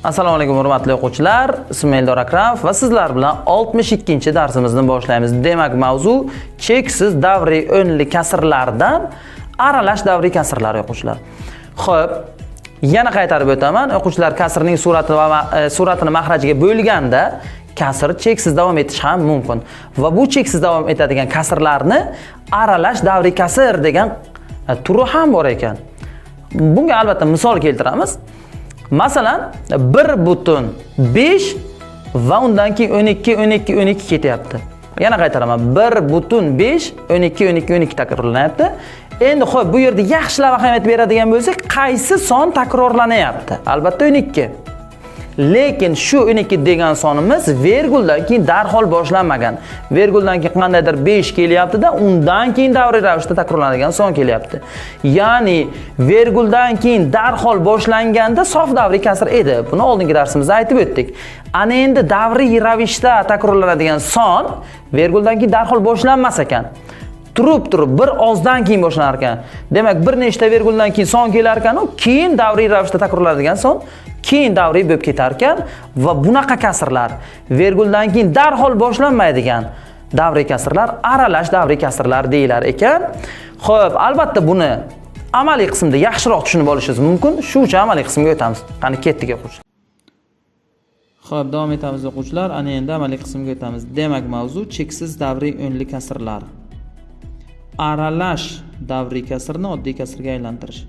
Assalomu alaykum hurmatli o'quvchilar. Ismim Eldor Akramov va sizlar bilan 62-darsimizni boshlaymiz. Demak, mavzu cheksiz davriy o'nli kasrlardan aralash davriy kasrlar o'quvchilar. Xo'p, yana qaytarib o'taman. O'quvchilar, kasrning surati va suratini mahrajiga bo'lganda kasr cheksiz davom etishi ham mumkin. Va bu cheksiz davom etadigan kasrlarni aralash davriy kasr degan turi ham bor ekan. Bunga albatta misol keltiramiz. Masalan, 1.5 va undan keyin 12 12 12 ketyapti. Yana qaytaraman. 1.5 12 12 12 takrorlanyapti. Endi xo'p, bu yerda yaxshilab ahamiyat beradigan bo'lsak, qaysi son takrorlanyapti? Albatta 12. Lekin shu 12 degan sonimiz verguldan keyin darhol boshlanmagan. Verguldan keyin qandaydir 5 kelyapti-da, undan keyin davriy ravishda takrorlanadigan son kelyapti. Ya'ni verguldan keyin darhol boshlanganda sof davriy kasr edi. Buni oldingi darsimizda aytib o'tdik. Ana endi davriy ravishda takrorlanadigan son verguldan keyin darhol boshlanmas ekan. Turib-turib bir ozdan keyin boshlanar ekan. Demak, bir nechta verguldan keyin son kelar ekan, u keyin davriy ravishda takrorlanadigan son keyin davriy bo'lib ketar ekan va bunaqa kasrlar verguldan keyin darhol boshlanmaydigan davriy kasrlar aralash davriy kasrlar deyilar ekan. Xo'p, albatta buni amaliy qismda yaxshiroq tushunib olishingiz mumkin. Shu uchun amaliy qismga o'tamiz. Qani ketdik o'quvchilar. Xo'p, davom etamiz o'quvchilar. Ana endi amaliy qismga o'tamiz. Demak, mavzu cheksiz davriy o'nli kasrlar. Aralash davriy kasrni oddiy kasrga aylantirish.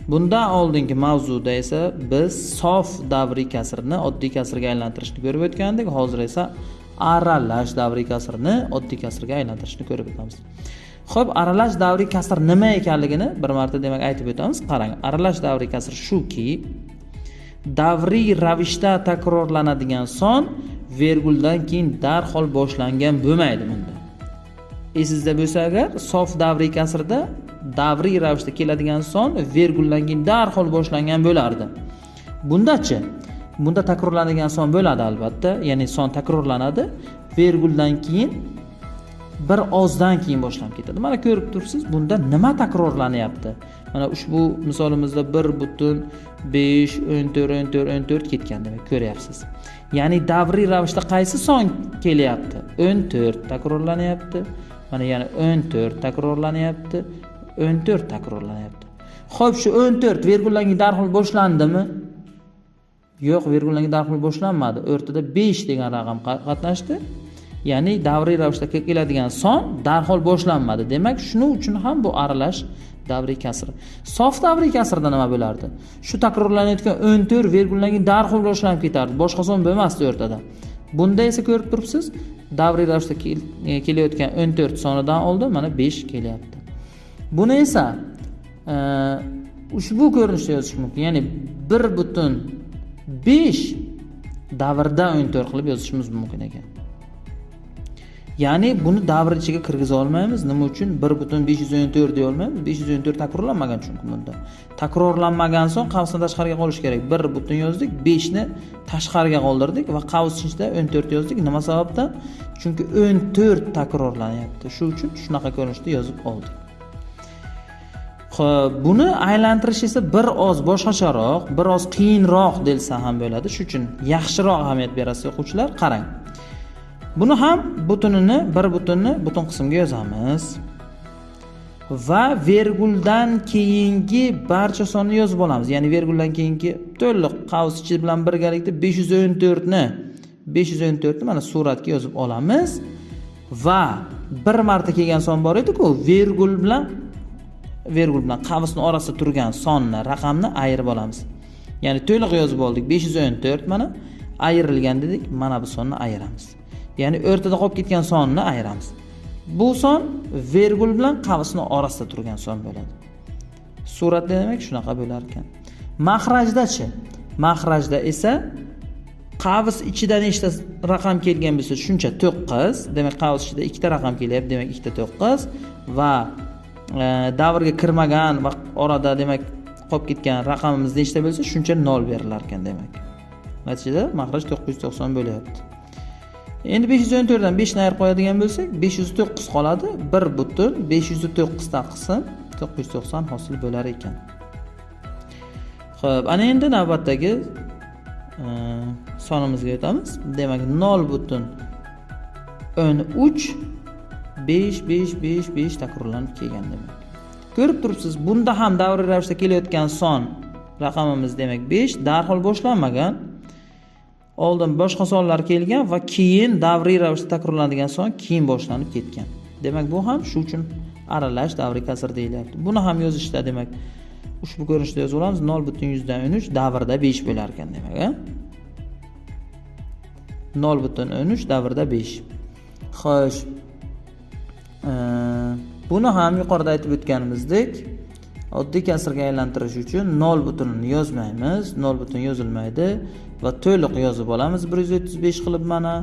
Bundan oldingi mavzuda esa biz sof davriy kasrni oddiy kasrga aylantirishni ko'rib o'tgandik. Hozir esa aralash davriy kasrni oddiy kasrga aylantirishni ko'rib o'tamiz. Xo'p, aralash davriy kasr nima ekanligini bir marta demak aytib o'tamiz. Qarang, aralash davriy kasr shuki, davriy ravishda takrorlanadigan son verguldan keyin darhol boshlangan bo'lmaydi bunda. Esingizda bo'lsa agar, sof davriy kasrda davriy ravishda keladigan son verguldan keyin darhol boshlangan bo'lardi. Bundachi, bunda takrorlanadigan son bo'ladi albatta, ya'ni son takrorlanadi, verguldan keyin bir ozdan keyin boshlanib ketadi. Mana ko'rib turibsiz, bunda nima takrorlanyapti? Mana ushbu misolimizda 1.5 14 14 14 ketgan, demak ko'ryapsiz. Ya'ni davriy ravishda qaysi son kelyapti? 14 takrorlanyapti. Mana yana 14 takrorlanyapti. 14 takrorlanyapti. Xo'p, shu 14 verguldan keyin darhol boshlandimi? Yo'q, verguldan keyin darhol boshlanmadi. O'rtada 5 degan raqam qatnashdi. Ya'ni davriy ravishda keladigan son darhol boshlanmadi. Demak, shuning uchun ham bu aralash davriy kasr. Sof davriy kasrda nima bo'lardi? Shu takrorlanayotgan 14 verguldan keyin darhol boshlanib ketardi. Boshqa son bo'lmasdi o'rtada. Bunda esa ko'rib turibsiz, davriy ravishda kelayotgan 14 sonidan oldin mana 5 kelyapti. Buni esa ushbu ko'rinishda yozish mumkin. Ya'ni 1.5 davrda 14 qilib yozishimiz mumkin ekan. Ya'ni buni davr ichiga kirgiza olmaymiz. Nima uchun? 1.514 deya olmaymiz. 514 takrorlanmagan chunki bunda. Takrorlanmagan so'ng qavsni tashqariga qolish kerak. 1 butun yozdik, 5 ni tashqariga qoldirdik va qavs ichida 14 yozdik. Nima sababdan? Chunki 14 takrorlanyapti. Shu uchun shunaqa ko'rinishda yozib oldik. Xo'p, buni aylantirish esa bir oz boshqacharoq, bir oz qiyinroq delsa ham bo'ladi. Shu uchun yaxshiroq ahamiyat berasiz o'quvchilar. Qarang. Buni ham butunini, bir butunni butun qismga yozamiz. Va verguldan keyingi barcha sonni yozib olamiz. Ya'ni verguldan keyingi to'liq qavs ichi bilan birgalikda 514 ni mana suratga yozib olamiz. Va bir marta kelgan son bor edi-ku, vergul bilan qavsning orasida turgan sonni, raqamni ayirib olamiz. Ya'ni to'liq yozib oldik 514 mana ayrilgan dedik, mana bu sonni ayiramiz. Ya'ni o'rtada qolib ketgan sonni ayiramiz. Bu son vergul bilan qavsning orasida turgan son bo'ladi. Suratda demak shunaqa bo'lar ekan. Mahrajda-chi? Mahrajda esa qavs ichida nechta raqam kelgan bo'lsa, shuncha 9. Demak, qavs ichida ikkita raqam kelyapti, demak ikkita 9 va davrga kirmagan va orada demak qolib ketgan raqamimiz nechta bo'lsa, shuncha 0 berilar ekan demak. Natijada mahraj 990 bo'lyapti. Endi 514 dan 5 ni ayirib qo'yadigan bo'lsak, 509 qoladi. 1,509 taqsim 990 hosil bo'lar ekan. Xo'p, ana endi navbatdagi sonimizga o'tamiz. Demak, 0,13 5 5 5 5 takrorlanib kelgan demak. Ko'rib turibsiz, bunda ham davriy ravishda kelayotgan son raqamimiz demak 5 darhol boshlanmagan. Oldin boshqa sonlar kelgan va keyin davriy ravishda takrorlanadigan son keyin boshlanib ketgan. Demak, bu ham shu uchun aralash davriy kasr deyilyapti. Buni ham yozishda demak ushbu ko'rinishda yozib olamiz. 0,13 davrda 5 bo'lar ekan demak, a? 0,13 davrda 5. Xo'sh. Buni ham yuqorida aytib o'tganimizdek, oddiy kasrga aylantirish uchun 0 butunini yozmaymiz, 0 butun yozilmaydi va to'liq yozib olamiz 135 qilib mana,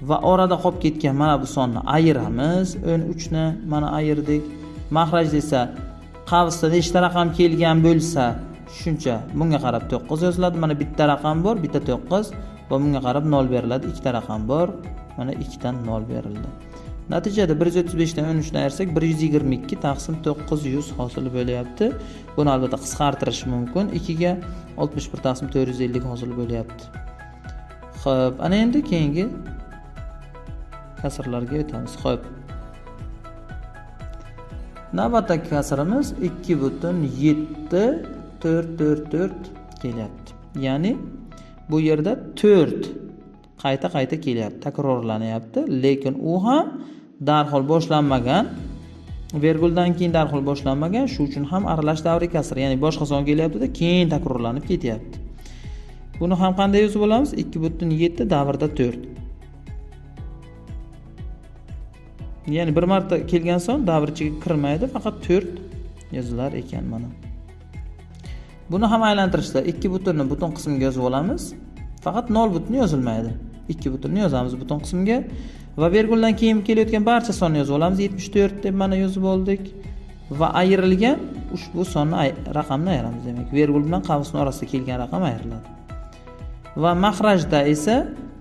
va orada qolib ketgan mana bu sonni ayiramiz. 13 ni mana ayirdik. Mahrajda esa qavsda nechta raqam kelgan bo'lsa, shuncha bunga qarab 9 yoziladi. Mana bitta raqam bor, bitta 9 va bunga qarab 0 beriladi. Ikkita raqam bor, mana 2 dan 0 berildi. Natijada 135 dan 13 ni ayirsak 122 taqsim 900 hosil bo'lyapti. Buni albatta qisqartirish mumkin. 2 ga 61 taqsim 450 hosil bo'lyapti. Xo'p, ana endi keyingi kasrlarga o'tamiz. Xo'p. Navbatdagi kasrimiz 2,7 4 4 4 kelyapti. Ya'ni bu yerda 4 qayta-qayta kelyapti, takrorlanyapti, lekin u ham darhol boshlanmagan. Verguldan keyin darhol boshlanmagan, shu uchun ham aralash davriy kasr, ya'ni boshqa son kelyapti-da, keyin takrorlanib ketyapti. Buni ham qanday yozib olamiz? 2,7 davrda 4. Ya'ni bir marta kelgan son davr ichiga kirmaydi, faqat 4 yozilar ekan mana. Buni ham aylantirishda 2 butunni butun qismga yozib olamiz. Faqat 0 butun yozilmaydi. 2 butunni yozamiz butun qismga va verguldan keyin kelayotgan barcha sonni yozib olamiz. 74 deb mana yozib oldik va ayrilgan ushbu sonni raqamni ayiramiz demak. Vergul bilan qavsning orasida kelgan raqam ayriladi. Va mahrajda esa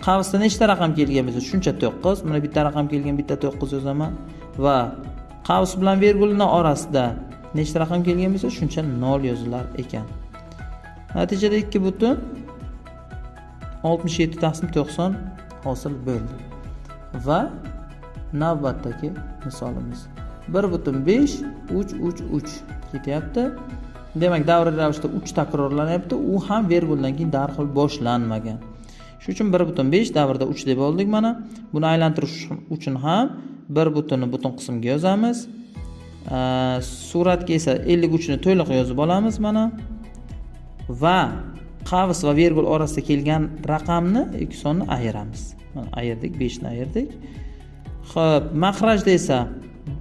qavsda nechta raqam kelgan bo'lsa shuncha 9, mana bitta raqam kelgan, bitta 9 yozaman va qavs bilan vergulning orasida nechta raqam kelgan bo'lsa shuncha 0 yozilar ekan. Natijada 2,67 taqsim 90 hosil bo'ldi. Va navbatdagi misolimiz 1,5 3 3 3 ketyapti. Demak, davriy ravishda 3 takrorlanyapti, u ham verguldan keyin darhol boshlanmagan. Shu uchun 1,5 davrda 3 deb oldik mana. Buni aylantirish uchun ham 1 butunni butun qismga yozamiz. Suratga esa 53 ni to'liq yozib olamiz mana. Va qavs va vergul orasida kelgan raqamni ikki sonni ayiramiz. Mana ayirdik, 5 ni ayirdik. Xo'p, mahrajda esa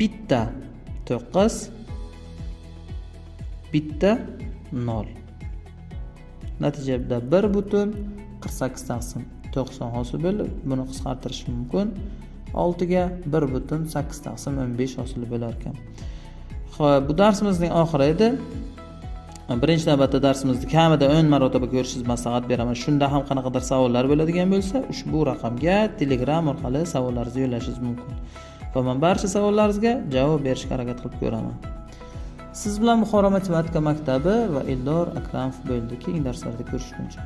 bitta 9, bitta 0. Natijada 1,48 taqsim 90 hosil bo'ldi. Buni qisqartirish mumkin. 6 ga 1,8 taqsim 15 hosil bo'lar ekan. Xo'p, bu darsimizning oxiri edi. Birinchi navbatda darsimizni kamida 10 marotaba ko'rishingizni maslahat beraman. Shunda ham qanaqadir savollar bo'ladigan bo'lsa, ushbu raqamga Telegram orqali savollaringizni yo'llashingiz mumkin. Va men barcha savollaringizga javob berishga harakat qilib ko'raman. Siz bilan Buxoro matematika maktabi va Eldor Akramov bo'ldi. Keyingi darslarda ko'rishguncha.